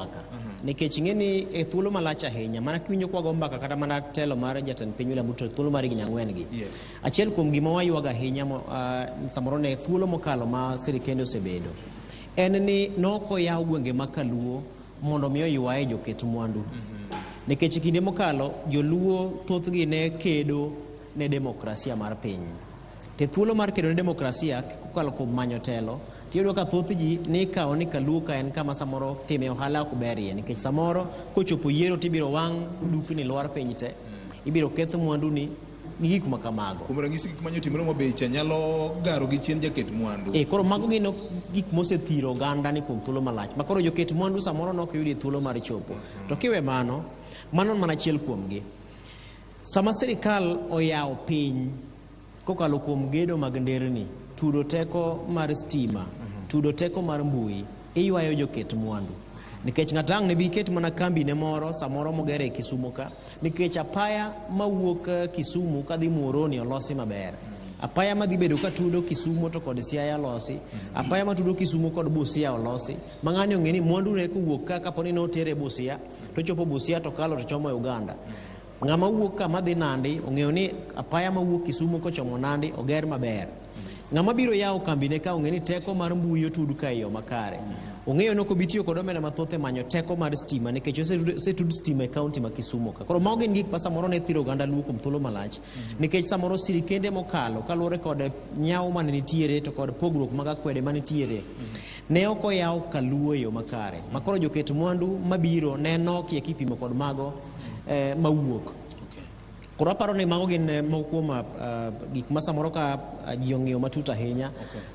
mbaka. Nikech ing'e ni e thuolo malach ahinya, mana kiwinjo kwago mbaka kata mana telo mar jatend piny William Ruto thuolo mar higni 4 gi. Achiel kuom gima waywago ahinya samoro ne thuolo mokalo ma sirikende osebedo en ni nokoyaw gwenge ma Kaluo mondo mi oywaye joket mwandu. Nikech e kinde mokalo joluo thothgi ne kedo ne demokrasia mar piny. To thuolo mar kedo ne demokrasia kokalo kuom manyo telo, tiyudo ka thoth ji nikawo ni Kaluo ka en kama samoro time ohala ok berie, nikech samoro kochopo yiero tibiro wang' dukni lwar piny te, ibiro keth mwanduni gi gik ma kamago. Kuom ranyisi gik manyotimore Homa Bay cha nyalo garo gi chien jaket mwandu. Koro mago gin gik mosethiro oganda ni kuom thuolo malach, ma koro joket mwandu samoro nok yudie thuolo mar chopo. To kiwe mano, mano mana achiel kuomgi. Sama sirikal oyawo piny kokalo kuom gedo mag nderni, tudo teko mar stima, tudo teko mar mbui, iywayo joket mwandu. Nikech ng'ato ang' ne bi ket mana kambi ne moro samoro mogere e Kisumu ka, nikech apaya mawuok Kisumu kadhi Muhoroni olosi maber. Apaya madhi bedo ka tudo Kisumu to kod Siaya olosi, apaya matudo Kisumu kod Busia olosi, ma ng'ani ong'e ni mwandu ne kowuok ka kapo ni notere Busia, to chopo Busia to kalo to chomo e Uganda. Ng'ama wuok ka madhi Nandi ong'eyo ni apaya mawuok Kisumu kochomo Nandi oger maber. Ng'ama biro yawo kambine ka ong'e ni teko mar mbui otud ka e yo makare. Ong'eyo ni ok obi tiyo kod omenda mathoth e manyo teko mar stima nikech osetud stima e kaunti ma Kisumu ka. Koro mago gin gik ma samoro ne thiro oganda Luo kuom thuolo malach nikech samoro sirikende mokalo kaluwore kod nyawo mane nitiere to kod pogruok mag akwede manitiere ne ok oyaw Kaluo e yo makare. Ma koro joket mwandu mabiro ne nokie kipimo kod mago mawuok. Koro aparo ni mago gin moko kuom gik ma samoro ka ji ong'iyo matut ahinya,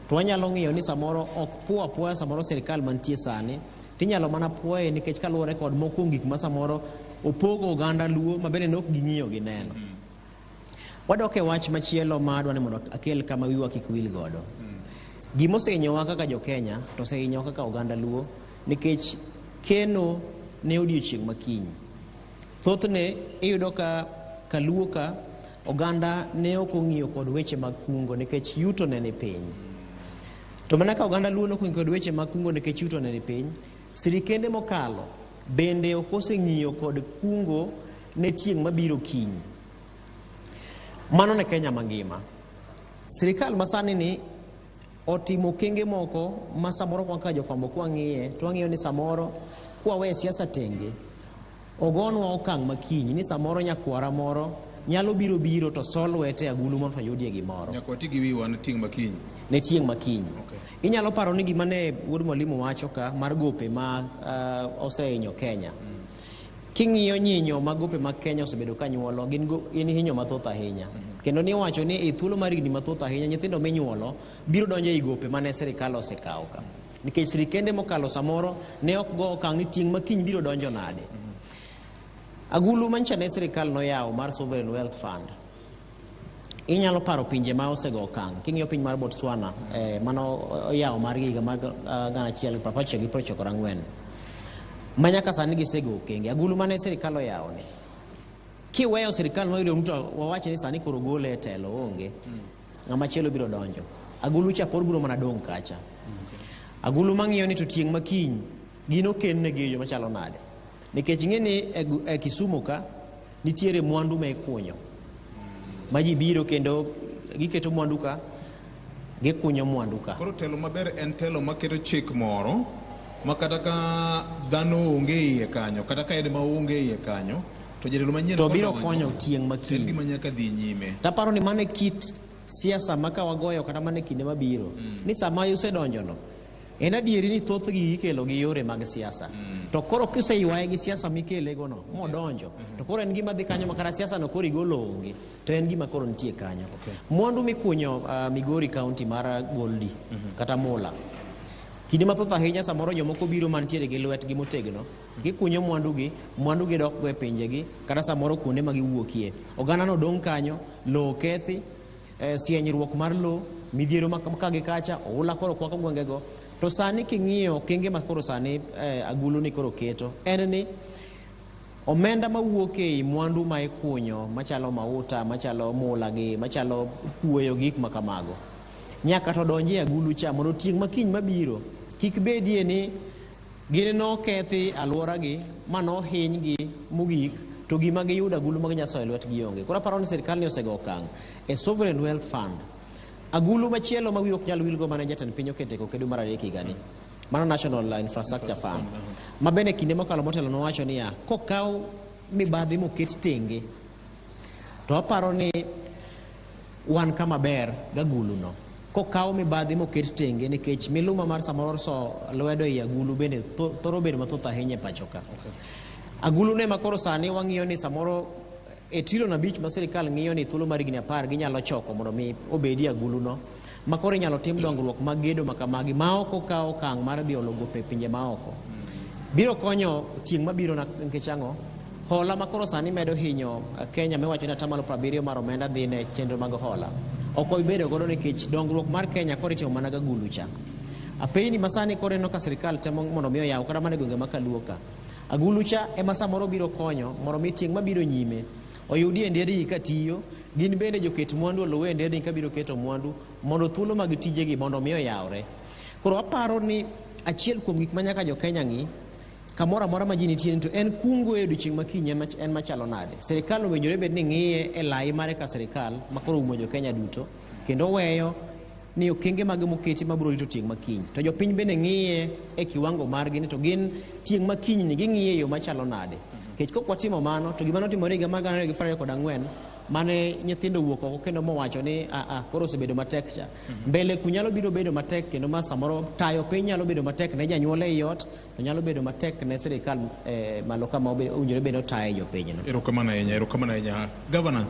to wanyalo ng'iyo ni samoro ok puo apuoya samoro sirikal mantie sani, tinyalo mana puoye nikech kaluwore kod moko kuom gik ma samoro opogo oganda Luo ma bende ne ok ging'iyo gi neno. Wadok e wach machielo ma adwa ni mondo akel kama wiwa kik wil godo. Gima osehinyowa kaka jo Kenya to osehinyowa kaka oganda Luo nikech keno ne odiochieng' makiny. Thothne iyudo ka Kaluo ka oganda ne ok ong'iyo kod weche mag kungo nikech yuto ne ni piny. To mana ka oganda Luo ne ok ong'iyo kod weche mag kungo nikech yuto ne ni piny, sirikende mokalo bende ok oseng'iyo kod kungo ne tieng' mabiro kiny. Mano ne Kenya mangima. Sirikal masani ni otimo okenge moko ma samoro kaka jofwambo kwang'iye to wang'iyo ni samoro kwawe siasa tenge ogonwa okang' makiny ni samoro nyakwara moro nyalo biro to so lwete agulu mondo oyudie gimoro. Nyaka wati gi wiwa ne tieng' makiny. Ne tieng' makiny. Inyalo paro ni gima ne wuod mwalimu wacho ka mar gope ma osehinyo Kenya. King'iyo nyinyo mag gope mag Kenya osebedo ka nyuolo, gin hinyo mathoth ahinya. Kendo niwacho ni e thuolo mar higni mathoth ahinya nyithindo minyuolo biro donjo ei gope mane sirikal osekawo ka. Nikech sirikende mokalo samoro ne ok go okang' ni tieng' makiny biro donjo nade. Agulu mancha ne sirikal noyawo mar Sovereign Wealth Fund. Inyalo paro pinje ma osego okang'. King'iyo piny mar Botswana, mano oyawo mar higa mar 1994. Ma nyaka sani gisego okenge. Agulu mane sirikal oyawo ni. Kiweyo sirikal ma William Ruto wawach ni sani koro gole e telo onge. Ng'ama chielo biro donjo. Agulu cha pod biro mana dong' kacha. Agulu mang'iyo ni to tieng' makiny gin oken negi e yo machalo nade. Nikech ing'e ni e Kisumu ka nitiere mwandu ma ikunyo. Ma ji biro kendo giketo mwandu ka, gikunyo mwandu ka. Koro telo maber en telo maketo chik moro ma kata ka dhano onge iye kanyo, kata ka en ma onge iye kanyo, to jatelo manyien to biro konyo tieng' makiny. En gima nyaka dhi nyime. Taparo ni mano e kit siasa ma ka wagoyo kata mana e kinde mabiro, ni sama usedonjono, en adieri ni thothgi ikelo gi yore mag siasa. To koro kiseywaye gi siasa mikelego no, modonjo, to koro en gima dhi kanyo ma kata siasa no koro igolo onge, to en gima koro nitie kanyo. Mwandu mikunyo Migori County mar Goldi, kata Mula. Kinde mathoth ahinya samoro jomoko biro mantiere gi lwetgi motegno, gikunyo mwandugi, mwandugi dok go e pinjegi, kata samoro kuonde ma giwuokie. Oganda no dong' kanyo, lowo kethi, sienyruok mar lowo, midhiero ma ka gi kacha, oula koro kwako gwengego. To sani king'iyo okenge ma koro sani agulu ni koro keto, en ni omenda mawuok ei mwandu ma ikunyo, machalo mauta, machalo mula gi, machalo kuoyo, gik ma kamago, nyaka to donji e agulu cha mondo tieng' makiny mabiro kik bedie ni Gin nokethi alworagi ma nohinygi mogik to gima giyudo agulu mag nyasoyo e lwetgi onge. Koro aparo ni sirkal ni osego okang' e Sovereign Wealth Fund. Agulu machielo ma wiyi ok nyal wilgo mane jatend piny oketo e kokedo mar 3 higani. Mano National Infrastructure Fund. Ma bende kinde mokalo motelo nowacho niya, kokaw mibadhi moket tenge to aparo ni wan kama ber gagulu no. Kokaw mibadhi moket tenge nikech miluma mar samoro so lwedo ei agulu bende thoro bedo mathoth ahinya e pacho ka. Agulu ne ma koro sani wang'iyo ni samoro e trilion 5 ma sirikal ng'iyo ni thuolo mar higni 10 ginyalo choko mondo mi obedi agulu no ma koro inyalo tim dongruok mag gedo ma kamagi ma ok okaw okang' mar dhi olo gope e pinje maoko. Biro konyo tieng' mabiro nikech ang'o? Hola ma koro sani medo hinyo Kenya miwacho ni atamalo 70 mar omenda dhi ne chenro mag hola. Ok obedo godo nikech dongruok mar Kenya koro itimo mana gagulu cha. Apeyni ma sani koro ineno ka sirikal temo mondo mi oyaw kata mana e gwenge ma Kaluo ka. Agulu cha ema samoro biro konyo mondo mi tieng' mabiro nyime oyudi e nderni ka tiyo, gin bende joket mwandu oluwe e nderni ka biro keto mwandu mondo thuolo mag tijegi mondo mi oyawre. Koro aparo ni achiel kuom gik ma nyaka jo Kenya ng'i kamoro amora ma ji nitie to en kungo e odiochieng' ma kiny en machalo nade. Sirikal owinjore bed ni ng'iye e lai mare ka sirikal ma koro oumo jo Kenya duto kendo weyo ni okenge mage moketi mabiro rito tieng' makiny. To jopiny bende ng'iye e kiwango margi ni to gin tieng' makiny ni ging'iye e yo machalo nade. Nikech kok watimo mano to gima notimore higa mar 2024 mane nyithindo owuok oko kendo mowacho ni a koro osebedo matek cha. Mbele ku nyalo biro bedo matek kendo ma samoro tayo piny nyalo bedo matek ne janyuol ei ot to nyalo bedo matek ne sirikal malo kama owinjore bed ni otaye jopinyno. Erokamano ahinya, erokamano ahinya. Governor.